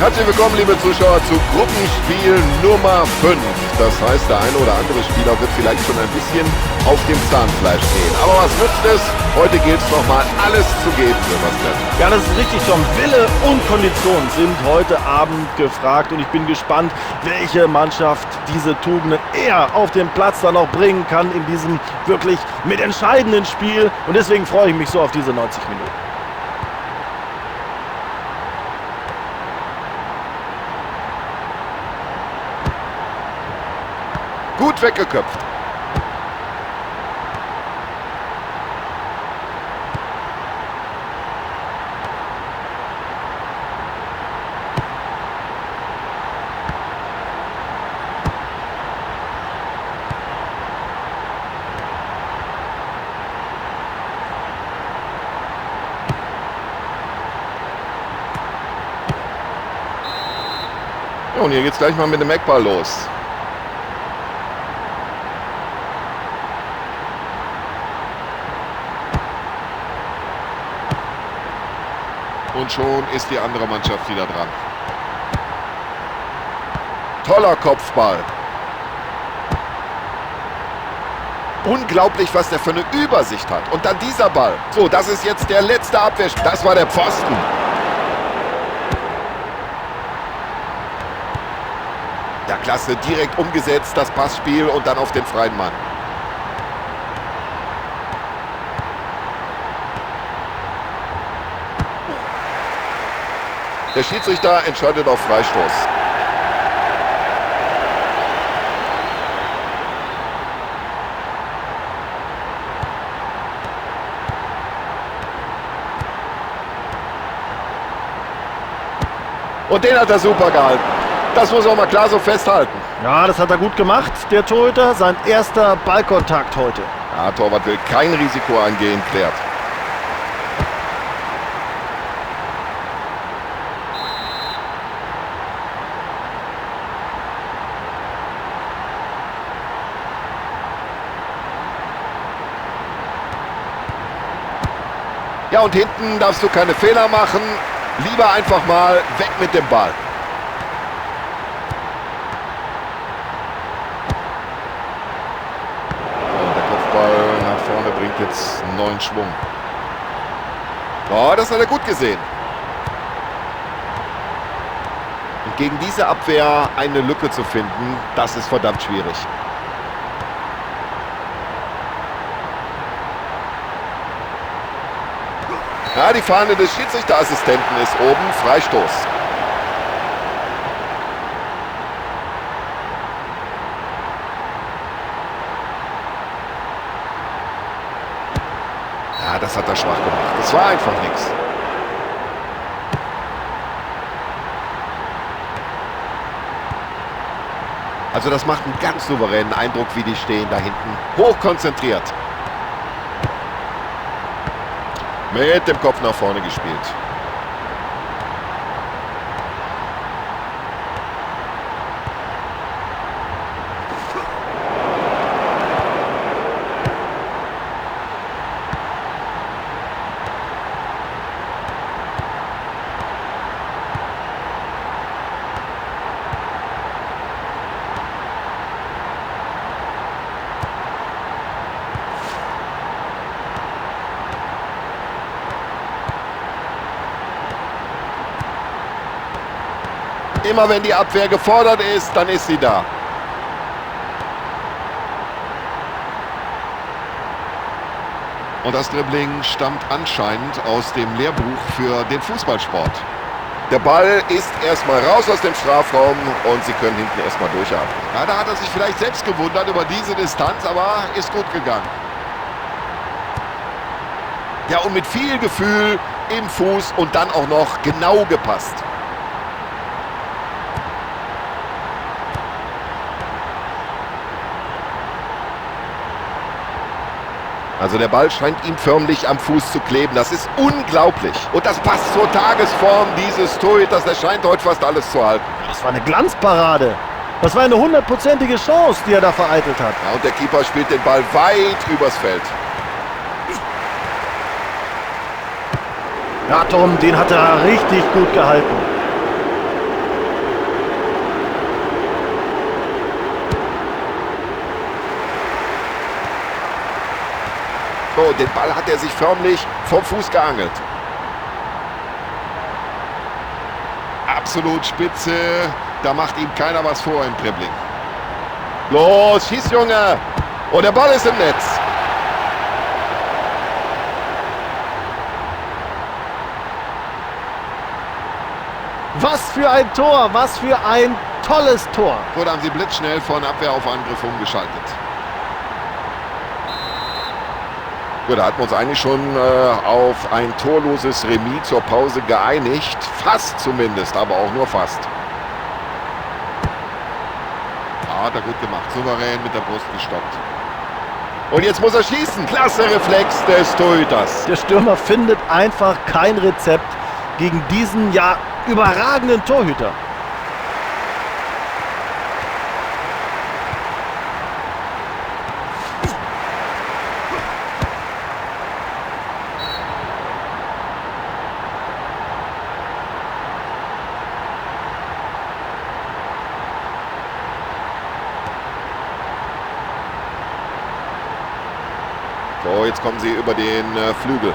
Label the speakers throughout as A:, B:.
A: Herzlich willkommen, liebe Zuschauer, zu Gruppenspiel Nummer 5. Das heißt, der eine oder andere Spieler wird vielleicht schon ein bisschen auf dem Zahnfleisch gehen. Aber was nützt es? Heute gilt es nochmal alles zu geben, Sebastian.
B: Ja, das ist richtig, Tom. Wille und Kondition sind heute Abend gefragt. Und ich bin gespannt, welche Mannschaft diese Tugenden eher auf den Platz dann auch bringen kann in diesem wirklich mitentscheidenden Spiel. Und deswegen freue ich mich so auf diese 90 Minuten.
A: Gut weggeköpft. Ja, und hier geht's gleich mal mit dem Eckball los. Und schon ist die andere Mannschaft wieder dran. Toller Kopfball. Unglaublich, was der für eine Übersicht hat. Und dann dieser Ball. So, das ist jetzt der letzte Abwehr. Das war der Pfosten. Ja, klasse. Direkt umgesetzt, das Passspiel und dann auf den freien Mann. Der Schiedsrichter entscheidet auf Freistoß. Und den hat er super gehalten. Das muss man mal klar so festhalten.
B: Ja, das hat er gut gemacht, der Torhüter. Sein erster Ballkontakt heute.
A: Ja, Torwart will kein Risiko eingehen, klärt. Ja, und hinten darfst du keine Fehler machen. Lieber einfach mal weg mit dem Ball. Und der Kopfball nach vorne bringt jetzt neuen Schwung. Oh, das hat er gut gesehen. Und gegen diese Abwehr eine Lücke zu finden, das ist verdammt schwierig. Ja, die Fahne des Schiedsrichterassistenten ist oben. Freistoß. Ja, das hat er schwach gemacht. Das war einfach nichts. Also das macht einen ganz souveränen Eindruck, wie die stehen da hinten. Hochkonzentriert. Mit dem Kopf nach vorne gespielt. Immer wenn die Abwehr gefordert ist, dann ist sie da. Und das Dribbling stammt anscheinend aus dem Lehrbuch für den Fußballsport. Der Ball ist erstmal raus aus dem Strafraum und sie können hinten erstmal durchatmen. Ja, da hat er sich vielleicht selbst gewundert über diese Distanz, aber ist gut gegangen. Ja, und mit viel Gefühl im Fuß und dann auch noch genau gepasst. Also der Ball scheint ihm förmlich am Fuß zu kleben. Das ist unglaublich. Und das passt zur Tagesform dieses Torhüters. Der scheint heute fast alles zu halten.
B: Das war eine Glanzparade. Das war eine hundertprozentige Chance, die er da vereitelt hat.
A: Ja, und der Keeper spielt den Ball weit übers Feld.
B: Ja, Tom, den hat er richtig gut gehalten.
A: Oh, den Ball hat er sich förmlich vom Fuß geangelt. Absolut spitze. Da macht ihm keiner was vor im Dribbling. Los, schieß, Junge! Und der Ball ist im Netz.
B: Was für ein Tor, was für ein tolles Tor.
A: So, da haben sie blitzschnell von Abwehr auf Angriff umgeschaltet. Ja, da hatten wir uns eigentlich schon auf ein torloses Remis zur Pause geeinigt. Fast zumindest, aber auch nur fast. Ja, hat er gut gemacht. Souverän mit der Brust gestoppt. Und jetzt muss er schießen. Klasse Reflex des Torhüters.
B: Der Stürmer findet einfach kein Rezept gegen diesen, ja, überragenden Torhüter.
A: So, jetzt kommen sie über den Flügel.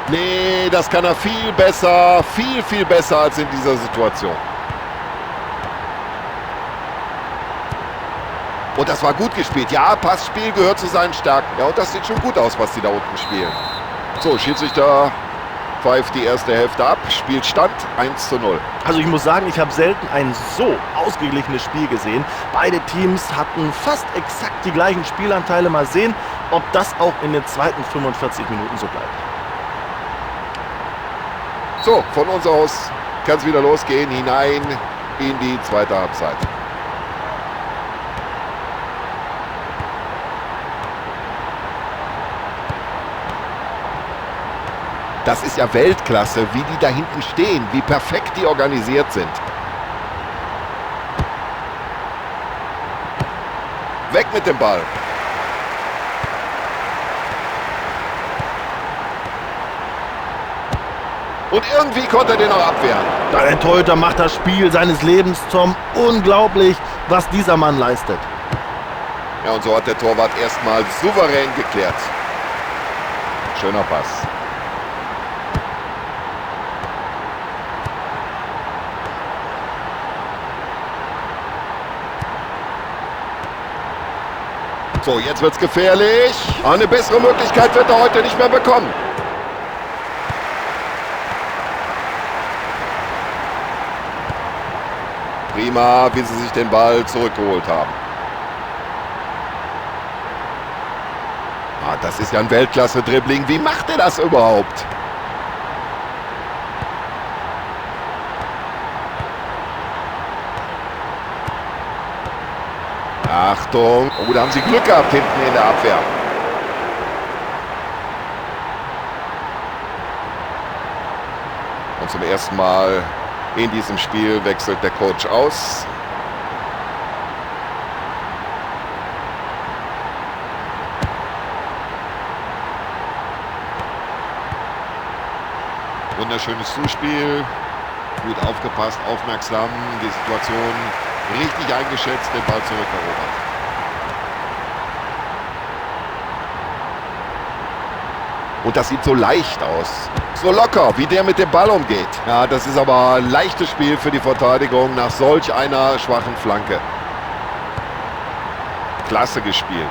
A: Nee, das kann er viel besser, viel, viel besser als in dieser Situation. Und das war gut gespielt. Ja, Passspiel gehört zu seinen Stärken. Ja, und das sieht schon gut aus, was die da unten spielen. So, Schiedsrichter pfeift die erste Hälfte ab. Spielstand 1:0.
B: Also ich muss sagen, ich habe selten ein so ausgeglichenes Spiel gesehen. Beide Teams hatten fast exakt die gleichen Spielanteile. Mal sehen, ob das auch in den zweiten 45 Minuten so bleibt.
A: So, von uns aus kann's wieder losgehen, hinein in die zweite Halbzeit. Das ist ja Weltklasse, wie die da hinten stehen, wie perfekt die organisiert sind. Weg mit dem Ball. Und irgendwie konnte er den noch abwehren.
B: Der Torhüter macht das Spiel seines Lebens, Tom. Unglaublich, was dieser Mann leistet.
A: Ja, und so hat der Torwart erstmal souverän geklärt. Schöner Pass. So, jetzt wird's gefährlich. Eine bessere Möglichkeit wird er heute nicht mehr bekommen. Prima, wie sie sich den Ball zurückgeholt haben. Ah, das ist ja ein Weltklasse-Dribbling. Wie macht er das überhaupt? Achtung. Oh, da haben sie Glück gehabt hinten in der Abwehr. Und zum ersten Mal in diesem Spiel wechselt der Coach aus. Wunderschönes Zuspiel. Gut aufgepasst, aufmerksam. Die Situation richtig eingeschätzt, den Ball zurückerobert. Und das sieht so leicht aus. So locker, wie der mit dem Ball umgeht. Ja, das ist aber ein leichtes Spiel für die Verteidigung nach solch einer schwachen Flanke. Klasse gespielt.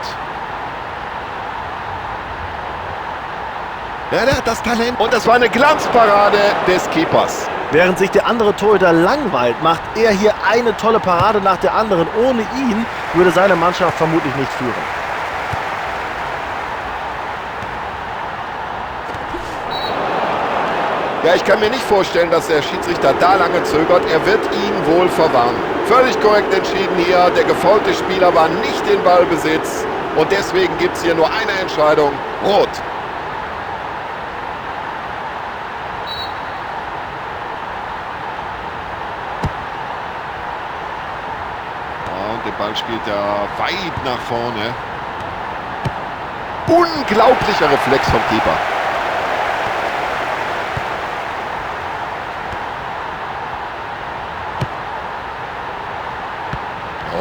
A: Ja, der hat das Talent. Und das war eine Glanzparade des Keepers.
B: Während sich der andere Torhüter langweilt, macht er hier eine tolle Parade nach der anderen. Ohne ihn würde seine Mannschaft vermutlich nicht führen.
A: Ja, ich kann mir nicht vorstellen, dass der Schiedsrichter da lange zögert. Er wird ihn wohl verwarnen. Völlig korrekt entschieden hier. Der gefaulte Spieler war nicht in Ballbesitz. Und deswegen gibt's hier nur eine Entscheidung. Rot. Und den Ball spielt er weit nach vorne. Unglaublicher Reflex vom Keeper.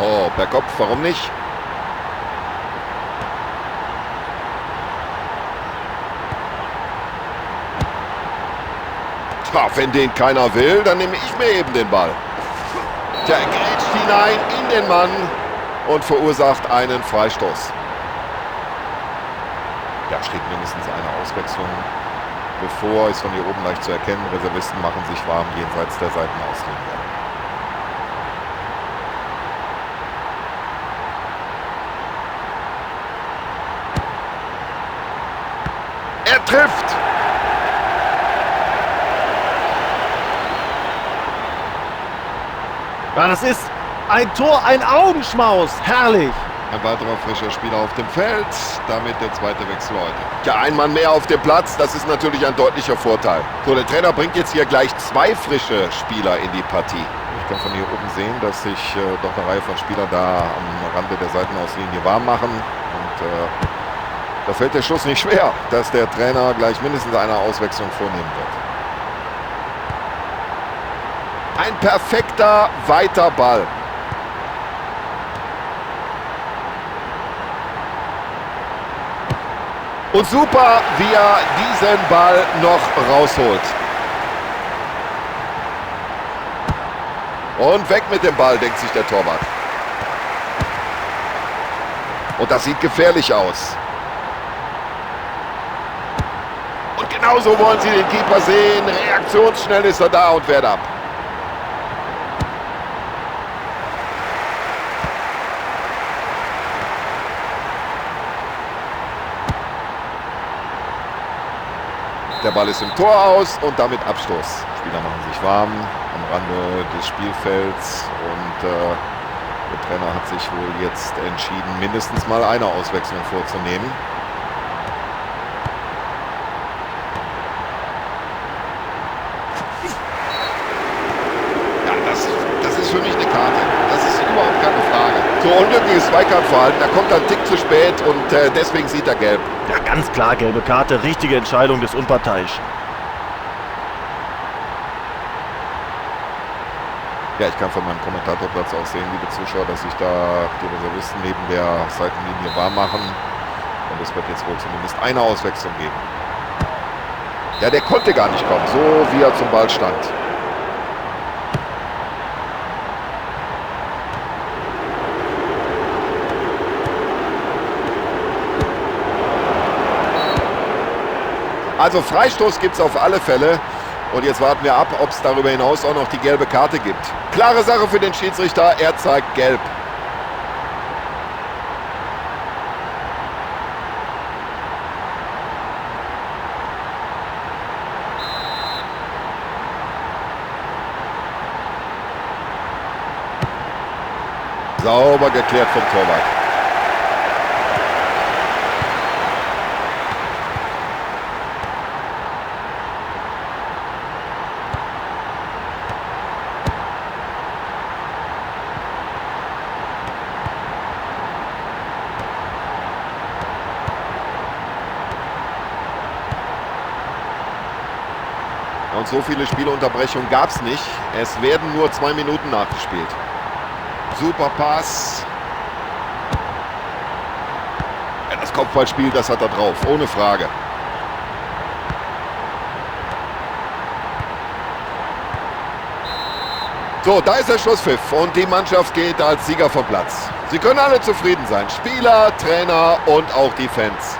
A: Oh, per Kopf, warum nicht? Tja, wenn den keiner will, dann nehme ich mir eben den Ball. Tja, er grätscht hinein in den Mann und verursacht einen Freistoß. Ja, steht mindestens eine Auswechslung bevor, ist von hier oben leicht zu erkennen. Reservisten machen sich warm jenseits der Seitenauslinie. Er trifft!
B: Ja, das ist ein Tor, ein Augenschmaus. Herrlich.
A: Ein weiterer frischer Spieler auf dem Feld, damit der zweite Wechsel heute. Ja, ein Mann mehr auf dem Platz, das ist natürlich ein deutlicher Vorteil. So, der Trainer bringt jetzt hier gleich zwei frische Spieler in die Partie. Ich kann von hier oben sehen, dass sich doch eine Reihe von Spielern da am Rande der Seitenauslinie warm machen. Und da fällt der Schluss nicht schwer, dass der Trainer gleich mindestens eine Auswechslung vornehmen wird. Ein perfekter, weiter Ball. Und super, wie er diesen Ball noch rausholt. Und weg mit dem Ball, denkt sich der Torwart. Und das sieht gefährlich aus. Und genauso wollen sie den Keeper sehen. Reaktionsschnell ist er da und wehrt ab. Der Ball ist im Tor aus und damit Abstoß. Spieler machen sich warm am Rande des Spielfelds und der Trainer hat sich wohl jetzt entschieden, mindestens mal eine Auswechslung vorzunehmen. Ja, das ist für mich eine Karte. Das ist überhaupt keine Frage. So unglückliches Zweikampfverhalten, da kommt er einen Tick zu spät und deswegen sieht er gelb.
B: Ja, ganz klar, gelbe Karte, richtige Entscheidung des Unparteiischen.
A: Ja, ich kann von meinem Kommentatorplatz aus sehen, liebe Zuschauer, dass sich da die Reservisten neben der Seitenlinie warm machen. Und es wird jetzt wohl zumindest eine Auswechslung geben. Ja, der konnte gar nicht kommen, so wie er zum Ball stand. Also Freistoß gibt's auf alle Fälle. Und jetzt warten wir ab, ob's darüber hinaus auch noch die gelbe Karte gibt. Klare Sache für den Schiedsrichter, er zeigt gelb. Sauber geklärt vom Torwart. Und so viele Spielunterbrechungen gab's nicht. Es werden nur 2 Minuten nachgespielt. Super Pass. Ja, das Kopfballspiel, das hat er drauf, ohne Frage. So, da ist der Schlusspfiff und die Mannschaft geht als Sieger vom Platz. Sie können alle zufrieden sein. Spieler, Trainer und auch die Fans.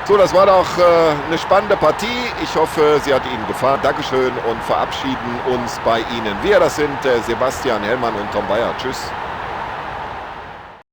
A: So, das war doch eine spannende Partie. Ich hoffe, sie hat Ihnen gefallen. Dankeschön und verabschieden uns bei Ihnen. Wir, das sind Sebastian Hellmann und Tom Bayer. Tschüss.